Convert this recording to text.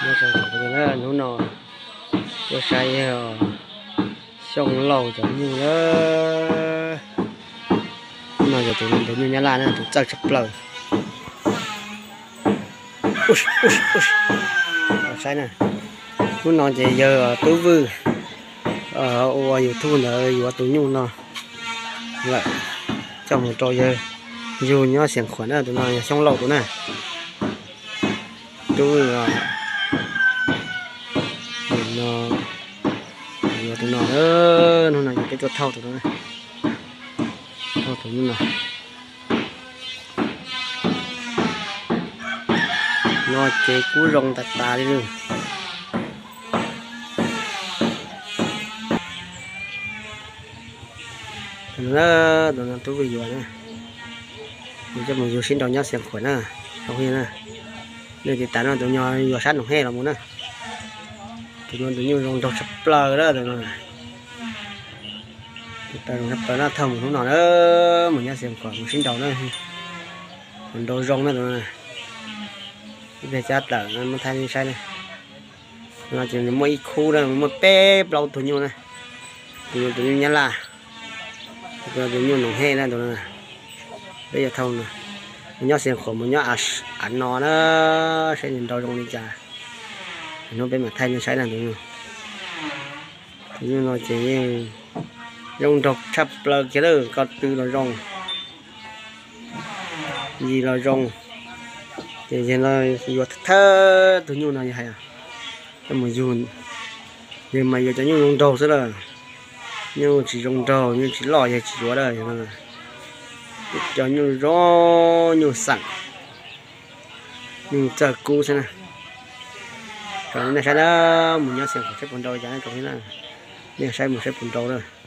Hnub no tuaj saib yawg Xyooj Lauj cov nyuj na. Hnub no yog tus ntawv nyuj Nyab Laj na, tus txawj tshaj plaws. Saib na, hnub no ces yawg Tub Vwj ua YouTube ntawd yuav tus nyuj no lawm, coj mus rau yawg yug nyob Xiav Khuam na, tus no yog Xyooj Lauj tus na. Tub Vwj no, yuav tus no, hnub no yog peb tuaj thauj tus no, thauj tus nyuj no. No ces kub zoo tas tas li. Tus no Tub Vwj yuav na, yuav coj mus yug sib nraus nyob Xiav Khuam na, nej tiv tas no tus nyuj yuav sab Noom Hej los mus na. Tus no tus nyuj zoo nraug tshaj plaws na, tus no zoo tshaj plaws na, thauj mus hnub no na, mus nyob Xiav Khuam mus sib nraus na, mus nraus zoo na tus no. Ib pliag cab tawm muab thaij nej saib na. No ces nws muaj ib khub na, muaj peb plaub tug nyuj na. Tus no tus nyuj Nyab Laj, tus no tus nyuj Noom Hej na, tus no peb yuav thauj no, nyob Xiav Khuam mus nyob av no na, saib nws nraus zoo li cas. Hnub peb mam thaij nej saib na tus nyuj. Tus nyuj no ces yeej zoo nraug tshaj plaws kiag lawm, ko tw los zoo, yig los zoo. Ces yawg no yuav thawj tus nyuj no yog hais coj mus yug, yawg mas yuav cov nyuj zoo nraug xwb lawm. Nyuj tsis zoo nraug, nyuj tsis loj yawg tsis yuav lawm. Cov nyuj zoo, nyuj xeem, nyuj txawj kub xwb na. Rau nej saib na, mus nyob Xiav Khuam saib puas nraus cas na, rau nej saib mus saib puas nraus na.